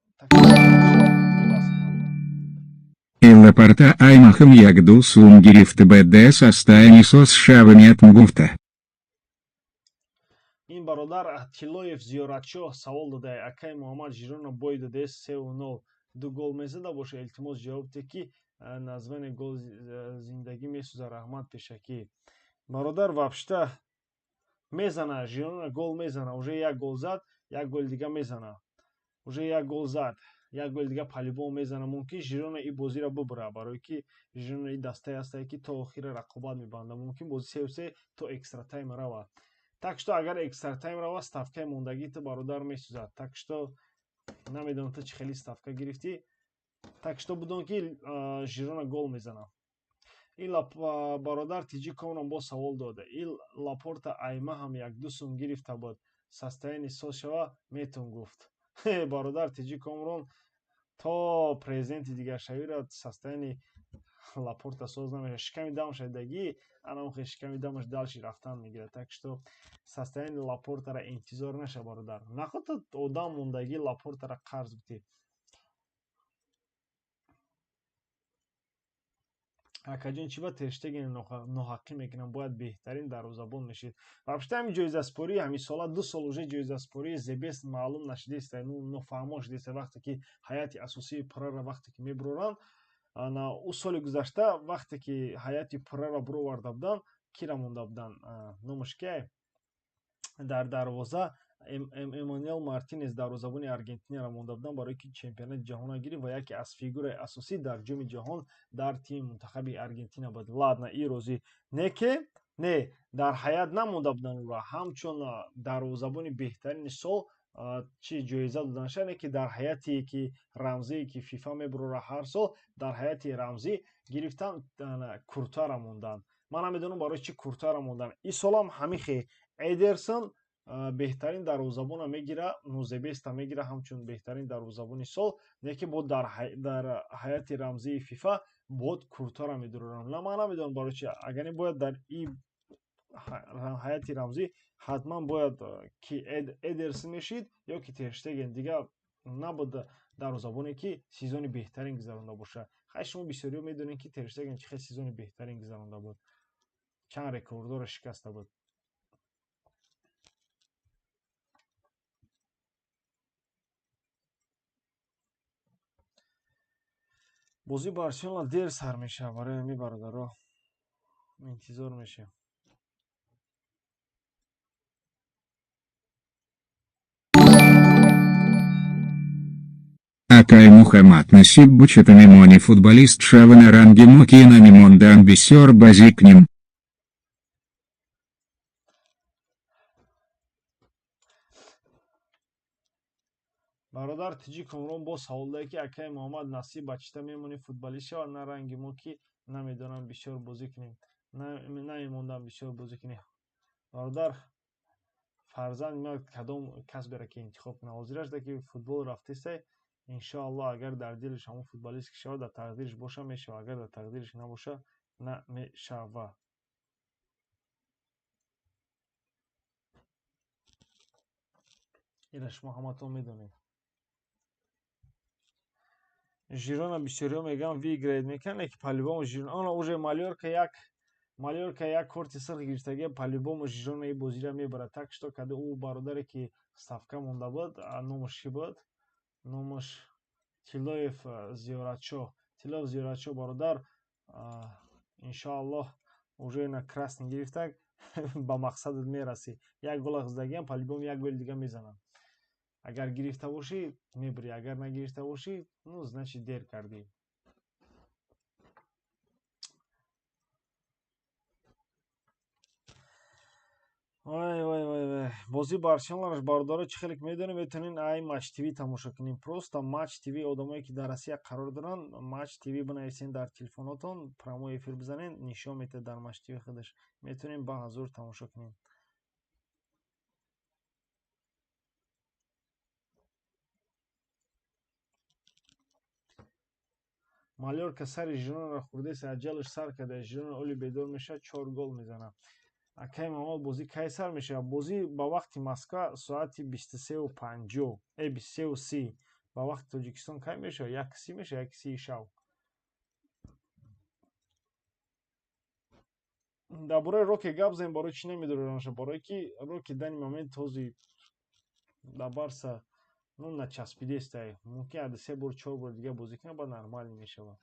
Лапорта аймахам якду сум гирифт бд состояние сос шавамет мгуфта. Ин бародар Тиллоев Зиёратшоҳ савол додае: акай Муҳаммад, Жирона бой додааст 3-0, ду гол мезада боша? Илтимос, ҷавоб те, ки названи гол зиндагӣ месӯза, раҳмат пешакӣ. Бародар, вообще-то мезана, Жирона гол мезана. Уже як гол зад, як голи дига мезана. Уже як гол зад, як голи дига по-любому мезана. Мумкин Жирона и бозиро бубура, барое ки Жирона и дастае ҳастае, ки то охира рақобат мебандад. Мумкин бози 3-3 то экстра тайм равад. Так что агар экстра тайм равад, ставкаи мондагии ту, бародар, месӯзад. Так что намедонам, ту чӣ хели ставка гирифтӣ. Так что будон, ки Жирона гол мезанад. Ин бародар Тиҷи Комрон боз савол дода: ил Лапорта айма ҳам якду сум гирифта буд, состояние соз шава метон гуфт. Бародар Тиҷи Комрон, то президенти дигаршавиро состояние Лапорта соз намешавад. Шиками дамаш дагӣ, ана шиками дамаш дальше рафтан мегирад. Так что состояние Лапортара интизор наша, бародар. Наход одам мондагӣ Лапортара қарз битӣ. Акаҷон, чӣ ба Терштеген ноҳаққӣ мекунам? Бояд беҳтарин дарвозабон мешид. Ва пушти ҳамин ҷоизаспорӣ, ҳамин сола 2 сол уже ҷоизаспории The Best маълум нашудааст, нофаҳмо шудааст. Вақте ки ҳайати асосии пуррара вақте ки мебуроранд, ӯ соли гузашта вақте ки ҳайати пуррара буроварда буданд, кира монда буданд, номаш кия, дар дарвоза Эммануэл Мартинес, дарвозабони Аргентинаро монда буданд, барое ки чемпионати ҷаҳонро гирифт ва яке аз фигураи асосӣ дар ҷоми ҷаҳон дар тими мунтахаби Аргентина буд. Ладно, и розӣ не ки не дар ҳаят намонда буданд ӯро ҳамчун дарвозабони беҳтарини сол чи ҷоиза доданаша, не ки дар ҳайате ки рамзие ки ФИФА мебурора ҳар сол, дар ҳайати рамзӣ гирифтан Куртуаро монданд. Ман намедонам, барои чӣ Куртуаро монданд. Ин солам ҳамихе Эдерсон беҳтарин дарвозабонро мегира, ну, The Best а мегира ҳамчун беҳтарин дарвозабони сол, не ки бо дар ҳайати рамзии ФИФА бод Куртуаро медуроранд. На, ман намедонам барои чӣ. Агар не, бояд дар и ҳайати рамзӣ ҳатман бояд ки Эдерсон мешид ё ки Терштеген. Дигар набуд дарвозабоне ки сезони беҳтарин гузаронда бошад. Хай, шумо бисёриҳо медонед, ки Терштеген чӣ хел сезони беҳтарин гузаронда буд, чанд рекордҳоро шикаста буд. Бозии Барселона дер сар мешавад, барои ҳамин, бародаро, интизор мешавем. Акай Мухаммад Насиб бучата мемони футболист шава на ранги мо ки намемондан бисёр бозӣ кнем. Бародар Тиҷи Комрон боз савол дае, ки акай Муҳаммад Насиб ба чита мемонӣ футболист шавад, на ранги мо ки намедонам бисёр бозӣ кунем, намемондам бисёр бозӣ кунем. Бародар, фарзанди ман кадом касберо ки интихоб кунад, ҳозираш да ки футбол рафтесай, иншоаллоҳ, агар дар дилаш ҳамон футболист ки шавад, дар тақдириш боша, мешавад, агар дар тақдириш набоша, намешавад. Ира шумо ҳаматон медонед. Жирона бисёриҳо мегӯянд, выиграет мекунад, лекин по-любому Жирона уже Малёрка як корти сирх гирифтагия, по-любому Жирона и бозиро мебарад. Так что каде ӯ бародаре ки ставка монда буд, номаш чӣ буд, номаш Тиллоев Зиёратшоҳ, Тиллоев Зиёратшоҳ, бародар, иншоаллоҳ, уже на красный гирифтак, ба мақсадат мерасӣ. Як гола задагиам, по-любому як голи дига мезананд. Агар гирифта бошӣ, мебарӣ, агар нагирифта бошӣ, ну, значит, дер кардӣ. Вай, вай, вай, вай! Бозии Барселонаш, бародаро, чӣ хеле ки медонем, метавонед ай Матч ТВ тамошо кунем. Просто Матч ТВ, одамое ки дар Россия қарор доранд, Матч ТВ бинависен дар телефонотон, прямой эфир бизанед, нишон медиҳад дар Матч ТВ худаш, метавонем ба ҳазур тамошо кунем. Малёрка сари Жиронаро хӯрдест, аҷалаш сар карда. Жирона оли бедор мешавад, чор гол мезанад. Акай Мамад, бозӣ кай сар мешавад? Бозӣ ба вақти Москва соати 23:50, 23:30. Ба вақти Тоҷикистон кай мешавад? 1:30 мешавад, 1:30 шав. Дар бораи Роке гап занем. Барои чӣ намедорам? Барое ки Роки данный момент ҳози дар Барса, ну, начаспидестай. Мумкин аст се бор, чор бор дига бозӣ кунад, баъд нормалӣ мешавад.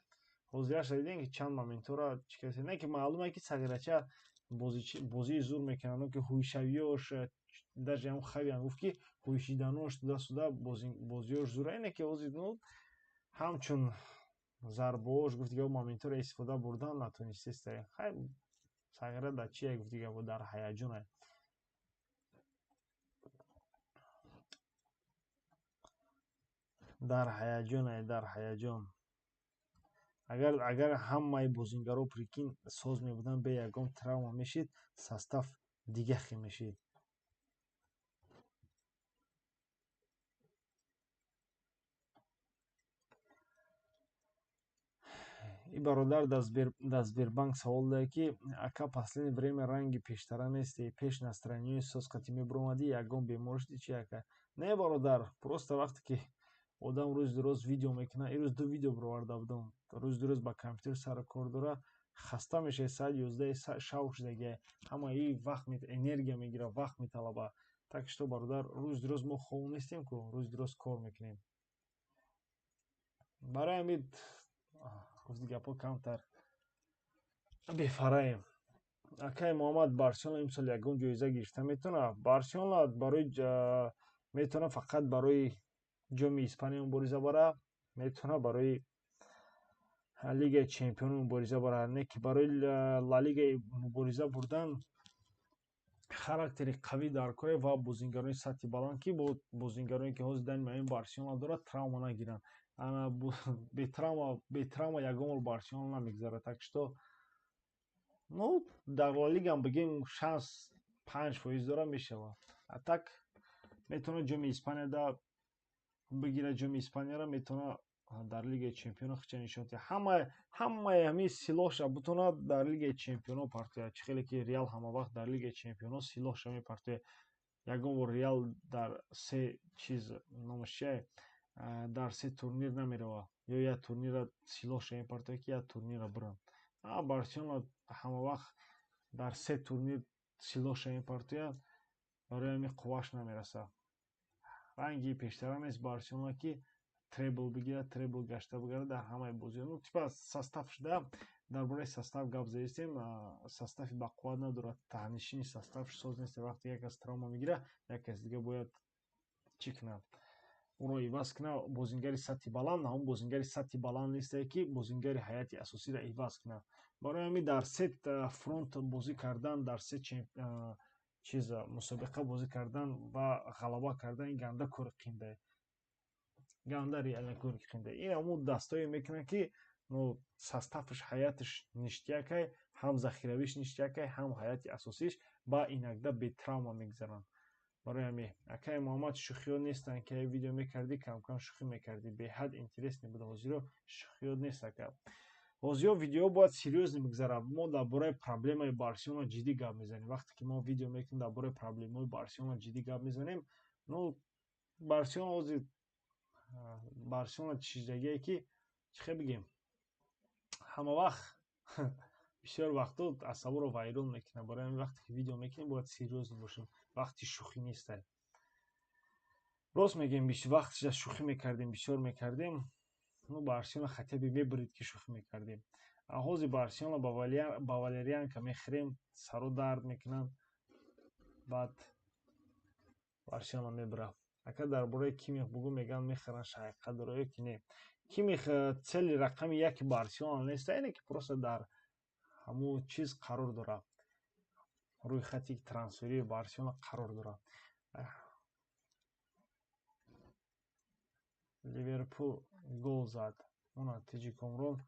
Ҳозираш дидем, ки чанд моментҳоро чӣ касе не ки маълум е ки сағирача бозии зур мекунад, ки ҳуйшавиёш, даже ҳам Хавиам гуфт, ки ҳуйшиданош туда-сюда, бозиёш зура ине ки ҳозир, ну, ҳамчун зарбаош, гуфт дига, моментҳоро истифода бурдан натонистестай. Хай, сағира дар чие, гуфт дига, дар ҳаяҷоне. Дар ҳаяҷоне, дар ҳаяҷон. Агар ҳамаи бозингаро, прикинь, соз мебуданд, бе ягон травма мешид, состав дига хел мешид. И бародар дар Сбербанк савол додад, ки ака, последнее время ранги пештара нестӣ, пеш настроение соз қатӣ мебуромадӣ, ягон бемор шудӣ чи, ака? Не, бародар, просто вақте ки одам рӯзи дуроз видео мекунад, ирӯз ду видео бироварда будам, рӯзи дуроз ба компютер сару кор дорад, хаста мешавӣ, соати 11 шав шудагия, ҳама и вақт энергия мегирад, вақт металабад. Так что, бародар, рӯзи дуроз мо хоб нестем ку, рӯзи дуроз кор мекунем. Барои ҳамин гуфти гапҳо камтар бефараем. Акай Муҳаммад, Барселона имсол ягон ҷоиза гирифта метавонад? Барселона барои метавонад фақат барои ҷоми Испания мубориза барад, метавонад барои Лигаи Чемпионо мубориза барад, не ки барои Ла Лигаи мубориза бурдан характери қавӣ дар коре ва бозингарони сатҳи баланд, ки бо бозингароне ки ҳозир дар ин Барселона дорад, травма нагиранд. Бе травма ягон бор Барселона намегзарад. Так что, ну, дар Ла Лигаам бигем, шанс 5% дорад, мешавад. А так метавонад ҷоми Испанияда бигирад, ҷоми Испанияро метавонад дар Лигаи Чемпионо хича нишон диҳад. Ҳамаи ҳамин силоҳша бутонад дар Лигаи Чемпионо партояд. Чӣ хеле ки Реал ҳама вақт дар Лигаи Чемпионо силоҳша мепартояд. Ягон бор Реал дар се чиз, номаш чия, дар се турнир намеравад. Ё як турнирра силоҳша мепартояд, ки як турнирро биранд. А Барселона ҳама вақт дар се турнир силоҳша мепартояд, барои ҳамин қувваш намерасад. Ранги пештара нест Барселона, ки требл бигирад, требл гашта бигарад дар ҳамаи бозиҳо. Ну, типа состав шуда, дар бораи состав гап задистем, состави бақувват надорад, таҳнишини составш соз нест. Вақте як кас травма мегирад, як кас дига бояд чӣ кунад? Ӯро иваз кунад. Бозингари сатҳи баланд, ҳамон бозингари сатҳи баланд нестае, ки бозингари ҳайати асосиро иваз кунад. Барои ҳамин дар се фронт бозӣ кардан, дар се чиз мусобиқа бозӣ кардан ва ғалаба кардан ин ганда кори қиндае. Ганда реально кори қиндае. Ин ҳамон дастое мекунад, ки, ну, составаш, ҳаяташ ништякай, ҳам захиравиш ништякай, ҳам ҳайати асосиш ба иногда бетравма мегзаранд. Барои ҳамин, акай Муҳаммад, шӯхиёт нестанд, ки видео мекардӣ, камкам шӯхӣ мекардӣ, беҳад интересный буда. Ҳозиро шӯхиёт нест, ака. Ҳозиро видео бояд серьёзно мегзарад. Мо дар бораи проблемаи Барселона ҷиддӣ гап мезанем. Вақте ки мо видео мекунем, дар бораи проблемаҳои Барселона ҷиддӣ гап мезанем. Ну, Барселона ҳозир, Барселона чиздагие, ки чӣ хел бигем, ҳама вақт бисёр вақтҳо асаборо вайрон мекунад. Барои ҳамин вақте ки видео мекунем, бояд серьёзно бошем. Вақти шӯхӣ нестай. Рост мегӯем, вақт шӯхӣ мекардем, бисёр мекардем. Ну, Барселона хотя бы мебурид, ки шӯхӣ мекардем. А ҳозир Барселона ба валерьянка мехӯрем, саро дард мекунанд, баъд Барселона мебурад. Ака, дар бораи Кимих бугӯ, мегӯянд мехаранд, ҳақиқат дорад ё ки не? Кимих цели рақами яки Барселона нест, яъне ки просто дар ҳамун чиз қарор дорад. Рӯйхати трансферии Барселона қарор дорад. Ливерпул гол зад. Уна Тиҷи Комрон,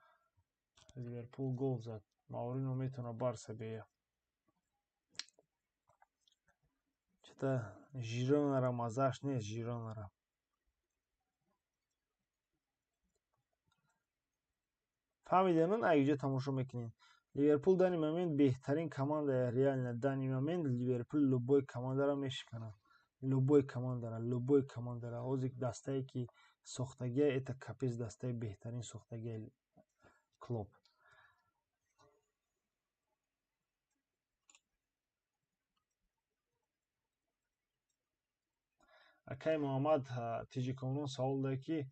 Ливерпул гол зад. Маурино метавонад Барса биёяд. Чита Жиронара маззааш нест, Жиронара. Фаҳмидем, айҷо тамошо мекунем. Ливерпул данный момент беҳтарин команда, реально данный момент Ливерпул любой командаро мешиканад. Любой командара, любой командара. Ҳозир дастае ки сохтагия, это капец, дастаи беҳтарин сохтагия Клоп. Акай Муҳаммад, Тиҷи Комрон савол дод, ки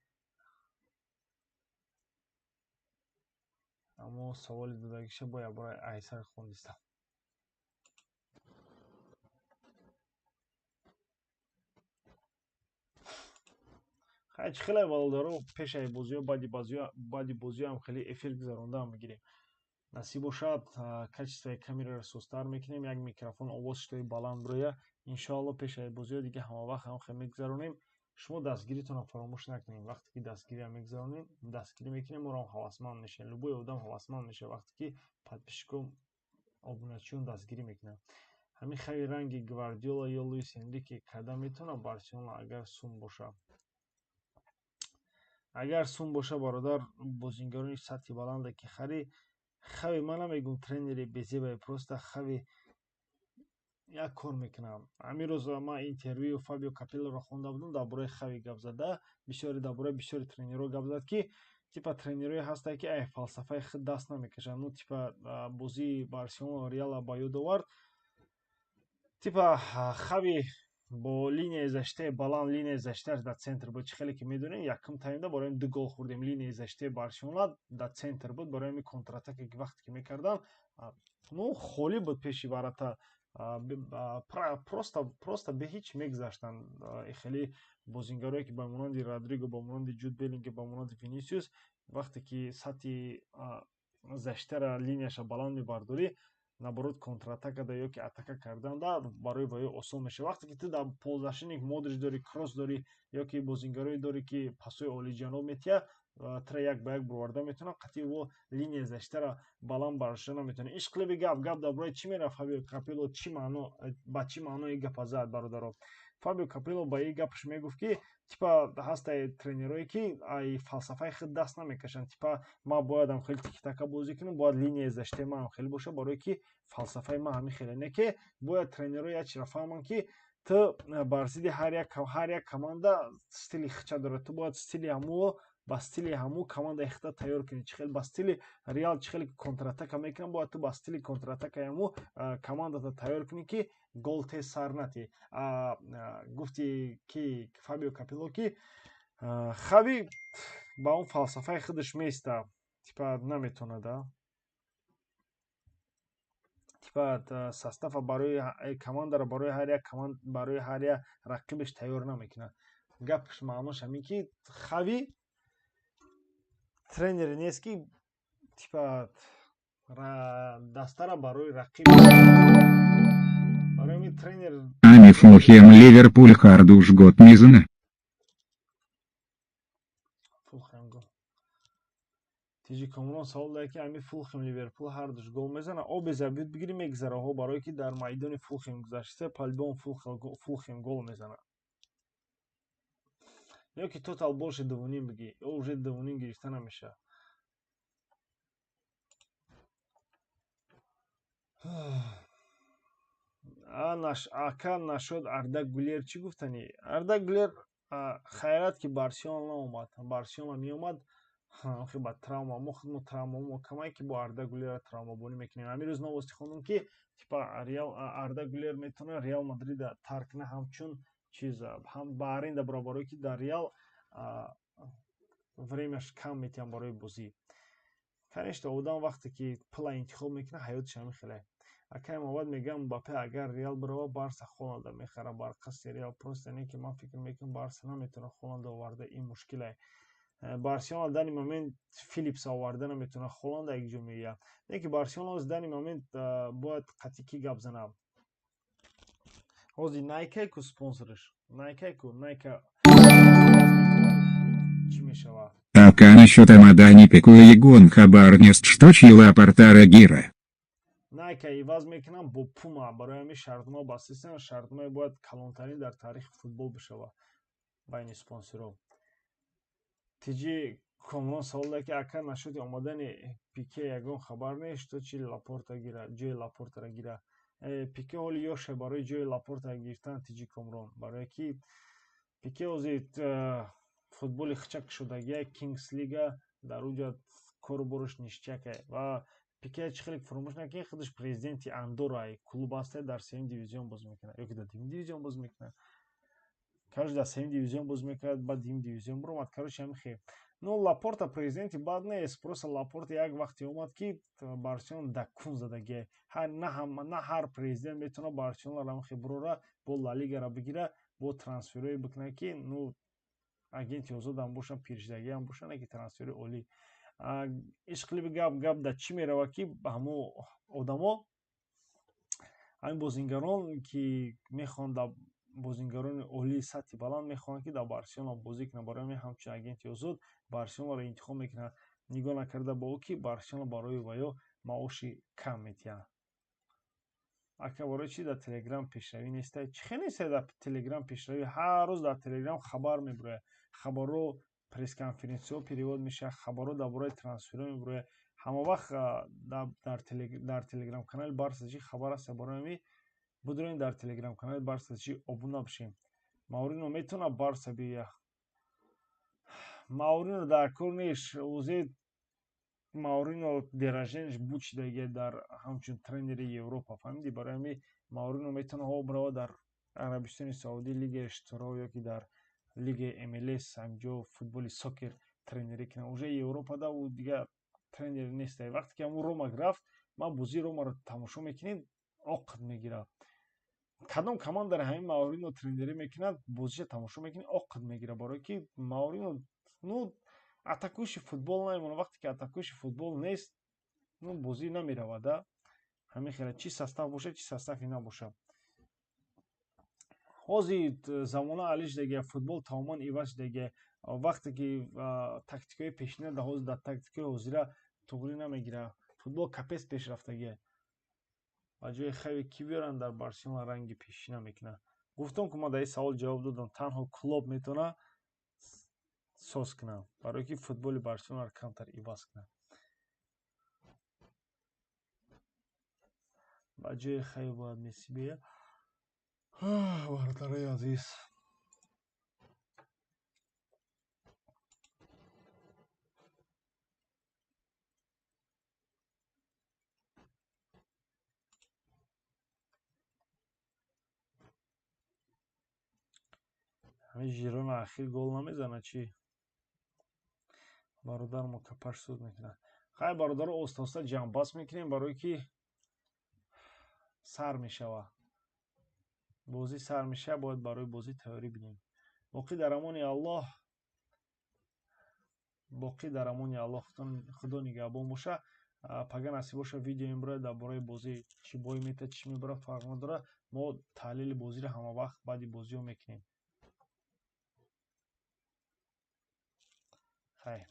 аммо саволи додагиша бояд барои айсар хондистам. Хай, чӣ хеле бародаро, пешаи бозиҳо, баъди бозиҳоам хеле эфир гузарондаам мегирем. Насиб бошад, качествои камераро созтар мекунем, як микрофон, овоз шитои баланд бироя. Иншоалло, пешаи бозиҳо дига ҳама вақт ҳам хел мегузаронем. Шумо дастгиритонро фаромӯш накунед. Вақте ки дастгириам мегузаронем, дастгирӣ мекунем, моро ҳавасманд мешавем. Любой одам ҳавасманд мешавад, вақте ки подписчикон, обуначиён дастгирӣ мекунанд. Ҳамин хави ранги Гвардиола ё Луис Энрике карда метавонад Барселона, агар сум бошад? Агар сум боша, бародар, бозингарони сатҳи баланда ки хари. Хави ман намегум тренери безебае, просто Хави як кор мекунам. Ҳамин рӯз ман интервюи Фабио Капеллоро хонда будам, дар бораи Хави гап зада, бисёре дар бораи бисёри тренерҳо гап зад, ки типа тренерое ҳастанд, ки ай фалсафаи худ даст намекашанд. Ну, типа бозии Барселона Реала ба ёд овард. Типа Хави бо линияи защитаи баланд, линияи защитааш дар центр буд. Чӣ хеле ки медонем, якум таймда барои ду гол хӯрдем, линияи защитаи Барселона дар центр буд. Барои ҳамин контратака ки вақте ки мекарданд, ну, холӣ буд пеши ворота, просто бе ҳеҷ мегузаштанд. Хеле бозингарое ки ба монанди Родриго, ба монанди Ҷуд Беллингем, ба монанди Винисиус, вақте ки сатҳи защитара, линияша баланд мебардорӣ, наоборот, контратакада ё ки атака карданда барои ваё осон мешавад. Вақте ки ту дар полузащитник Модрич дорӣ, Кросс дорӣ ё ки бозингарое дорӣ, ки пасҳои олиҷаноб метиҳад, тра як ба як бироварда метавонад, қатъи во линия защитара баланд бардошта наметавонад. Ишқилиби гап дар бораи чӣ мерафт? Фабио Капелло чӣ маъно, ба чӣ маъно ин гапа зад, бародаро? Фабио Капелло ба ин гапаш мегуфт, ки типа ҳастае тренерое, ки ай фалсафаи худ даст намекашанд. Типа ман боядам хеле тикитака бозӣ кунам, бояд линияи защитаи манам хеле боша, барое ки фалсафаи ман ҳамин хеле. Не ки бояд тренерҳо як чиро фаҳманд, ки ту бар зидди ҳар як команда стили хича дорад, ту бояд стили ҳамуо ба стили ҳамун командаи хита тайёр кунӣ. Чӣ хел ба стили Реал, чӣ хеле контратака мекунад, бояд ту ба стили контратакаи ҳамун командата тайёр кунӣ, ки гол тез сар натӣ. Гуфти ки Фабио Капелло, ки Хави ба он фалсафаи худаш меиста, типа наметавонад, типа состава барои командаро барои ҳар як команд, барои ҳар як рақибаш тайёр намекунад. Гапаш маънош ҳамин, ки Хави тренере нест, ки типа дастара барои рақиб, барои ҳамин тренер. Ами Фулхем Ливерпуль ҳардуш гол мезана. Фулхем гол. Тиҷи Комрон савол дорад, ки ами Фулхем Ливерпул ҳардуш гол мезана. Оби забит бигирӣ, мегзараҳо, барое ки дар майдони Фулхем гузашта, по-любому Фулхем гол мезана. Ё ки тотал больше дувуним бигӣ, ё уже дувуним гирифта намешавад. Ака, нашуд Арда Гулер чӣ гуфтанӣ? Арда Гулер хайрат, ки Барселона наомад. Барселона меомад, охи ба травма, мо худмо травма камай, ки бо Арда Гулера травмабонӣ мекунем. Ҳамин рӯз новости хондам, ки типа Реал, Арда Гулер метавонад Реал Мадрида тарк кунад, ҳамчун чиз ҳам ба аренда бира, барое ки дар Реал времяш кам метиҳам барои бозӣ. Конечно, одам вақте ки пула интихоб мекунад, ҳаёташ ҳамин хеле. Акай Муҳаммад мегӯям, Мбаппе агар Реал бирава, Барса Холанда мехарад бар қасди Реал. Просто не ки ман фикр мекунам, Барса наметавонад Холанда оварда, ин мушкиле. Барселона данный момент Филипса оварда наметавонад, Холанда якҷо меояд. Не ки Барселона данный момент бояд қатъи кӣ гап занад? Ҳозир Найкай ку спонсораш, Найкай ку, Найка чӣ мешавад? Ака, насчет Амадани Пике ягон хабар нест, что чи Лапортара гира? Найка иваз мекунам бо Пума, барои ҳамин шартнома бастистан, шартномае бояд калонтарин дар таърихи футбол бишавад байни спонсорҳо. Тиҷи Комрон савол дорад, ки ака, насчёти омадани Пике ягон хабар нест, то чи Лапорта гира, ҷои Лапортаро гира? Пике ҳоли ёше барои ҷои Лапорта гирифтан, Тиҷи Комрон, барое ки Пике ҳозир футболи хичак шудагия, Кингс Лига, дар уҷа кору бораш ништякае. Ва Пике чӣ хеле фуромӯш накунед, худаш президенти Андора, клуб ҳаста, дар сеюм дивизион бозӣ мекунад ё ки дар дуюм дивизион бозӣ мекунад. Короче, дар сеюм дивизион бозӣ мекунад, баъд дуюм дивизион биромад. Короче, ҳамин хел. Ну, Лапорта президенти бад нест, просто Лапорта як вақте омад, ки Барселона да кун задагия. На ҳар президент метавонад Барселонаро ҳамин хел бирора, бо Ла Лигаро бигира, бо трансферҳое бикунад, ки ну, агенти озодам бошанд, пиршидагиам бошанд, яки трансфери олӣ. Ишқилиби гап дар чӣ меравад, ки ҳамо одамо, ҳамин бозингарон, ки мехоҳанд, дар бозингарони олии сатҳи баланд мехоҳанд, ки дар Барселона бозӣ кунанд. Барои ҳамин ҳамчун агенти озод Барселонаро интихоб мекунанд, нигоҳ накарда ба ӯ, ки Барселона барои ваё маоши кам метиҳад. Ака, барои чӣ дар Телеграм пешравӣ нестай? Чӣ хел нестай дар Телеграм пешравӣ? Ҳар рӯз дар Телеграм хабар мебирояд, хабарҳо. Пресс-конференсияҳо перевод мешавад, хабарҳо дар бораи трансферҳо мебурояд. Ҳама вақт дар телеграм-канали Барса чӣ хабар аст, барои ҳамин бидурем дар телеграм-канали Барса чӣ обуна бишем. Маурино метавонад Барса бия. Маурино дар кор нест. Узе Маурино дераженш буд шидаги дар ҳамчун тренери Европа, фаҳмидӣ? Барои ҳамин Маурино метавонад ҳо бирава дар Арабистони Саудӣ лигаи Штро ёки дар лигаи МЛС ҳамҷо футболи сокер тренерӣ кунад. Уже Европада ӯ дига тренер нест. Вақте ки ҳамун Рома рафт, ман бозии Ромаро тамошо мекунем, оқд мегирад. Кадом командаро ҳамин Маурино тренерӣ мекунад, бозиша тамошо мекунӣ, оқд мегирад, барое ки Маурино ну атакующий футбол намемонад. Вақте ки атакующий футбол нест, ну бозӣ намеравад, а? Ҳамин хела чӣ состав бошад, чӣ составе набошад. Ҳозир замона али шудагия, футбол тамоман иваз шудагия. Вақте ки тактикаҳои пешина дар ҳозир дар тактикаҳои ҳозира туғрӣ намегирад. Футбол капец пешрафтагия. Ба ҷои Хави кӣ биёранд дар Барселона ранги пешина мекунад? Гуфтам, ки ман дар ин савол ҷавоб додам. Танҳо Клоп метавонад соз кунад, барое ки футболи Барселонаро камтар иваз кунад. Ба ҷои Хави бояд Месси биёяд. Бародарои азиз, ҳамин Жирона ахир гол намезанад чӣ? Бародар мо капаш суд мекунад. Хай бародаро, оста оста ҷамъбаст мекунем, барое ки сар мешавад. Бозӣ сар мешавад, бояд барои бозӣ тайёрӣ бинем. Боқӣ дар амони Аллоҳ, боқӣ дар амони Аллоҳ, Худо нигаҳбон боша. Пага насиб боша видео имбурояд дар бораи бозӣ, чӣ бой метад, чӣ мебарад, фарқ надорад. Мо таҳлили бозиро ҳама вақт баъди бозиҳо мекунем. Хайр.